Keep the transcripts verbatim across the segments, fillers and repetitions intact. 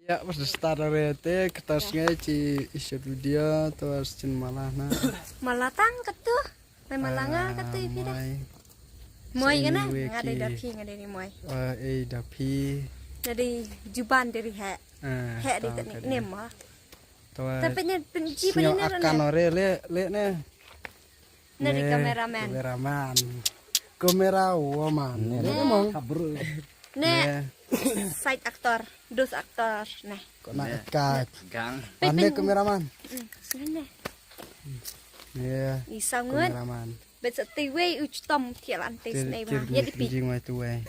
Ya, pas da start re te, kata sngai ci i shoot video, to as cin malah na. Malah tang katu. Mai malah nga katu i phi da. Moi. Moi kana? Nga dei da phi, nga dei ni moi. Eh, eh, da phi. Nga dei juban dei he. He dei tani nem ma. To. Tapi ni penji sñiaw bani akan ore le, le ne. Nari cameraman. Cameraman. Camera woman. Ne mong. Ne side actor, dos actor. Nah. Kok nak ikat. Gang. Ane cameraman. Ne. Ni sangut. Cameraman. Bet sa tiwei u chitom tialan tes nei ba. Ya dipi. Jing wai tuwei.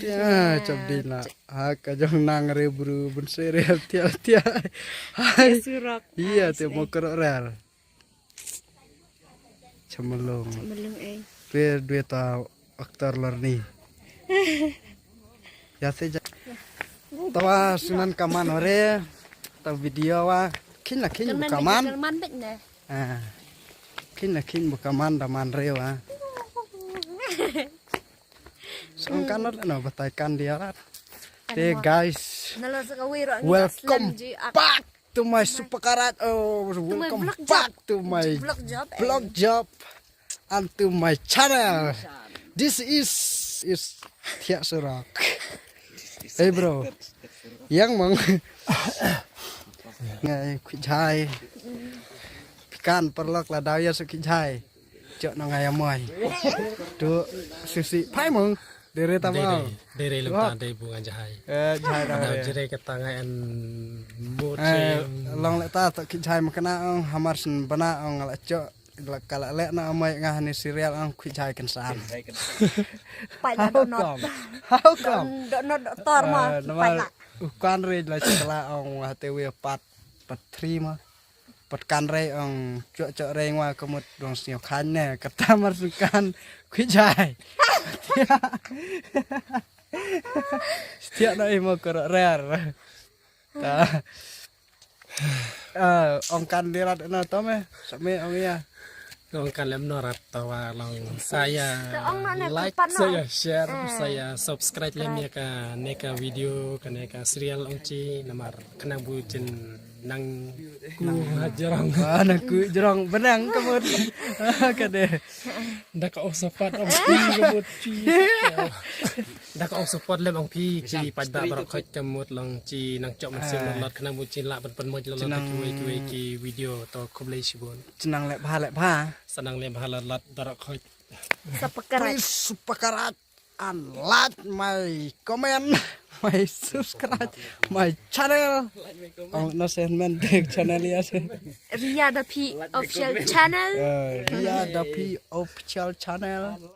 Tia chop di la. Ha ka jong nang re bru bun se re tia tia. Hai surok. Iya te mo kerok rel. Chamalung. Chamalung eh. Pe dua ta aktor lor ni. Ya se ja. Tawa sunan kaman ore. Ta video wa. Kin la kin kaman. Kaman bet ne. Ah. Kin la kin bu kaman da man re wa. Song kan no batai kan dia rat. Te guys. Welcome back to my super karat. Oh, welcome back to my vlog job and to my channel. This is is Thiak Surok. Hey bro. Yang mong. Ngai khujai. Pikan perlok la daw ya su khujai. Chok no ngai amoi. Tu sisi pai mong. Dere ta mau. Dere lem ta dei bu ngan jahai. Eh, jahai da. Jere kata ngai an mut. Long le ta to ki jahai makna ong hamar sin bana ong la chok la kala le na amoi nga ni serial ong ki jahai kan san. Pai la do not. How come? Do not tor ma. Pai la. Ukan re la chok la ong hate we pat pat three ma. Pat kan rei ong chok chok rei ngwa ka mut dong sñiaw khan ne kata mar su kan khui jai. Stia no imo koro rer. Ta. Ah, ong kan dirat na to me. Sa me ong ya. Ong kan lem no rat tawa long saya like, saya share, saya subscribe lem ya ka ne ka video ka ne ka serial ong chi namar khnang bu chin nang ku ha jrong. Ah, nang ku jrong benang ka mut. Ka de. Da ka ong support ong chi ka mut chi. Da ka ong support lem ong phi ki pat da barok khoj ka mut long chi nang chok man sim lot khnang bu chin la ban pan moj lot ki wei ki wei ki video to khublei shibun. Chnang le bha le bha. Sanang le bha la lat barok khoj. Subscribe. Please subscribe and like my comment, my subscribe, my channel. Oh, no se men de channel ya se. Ria Dapi official channel. Eh, Ria Dapi official channel.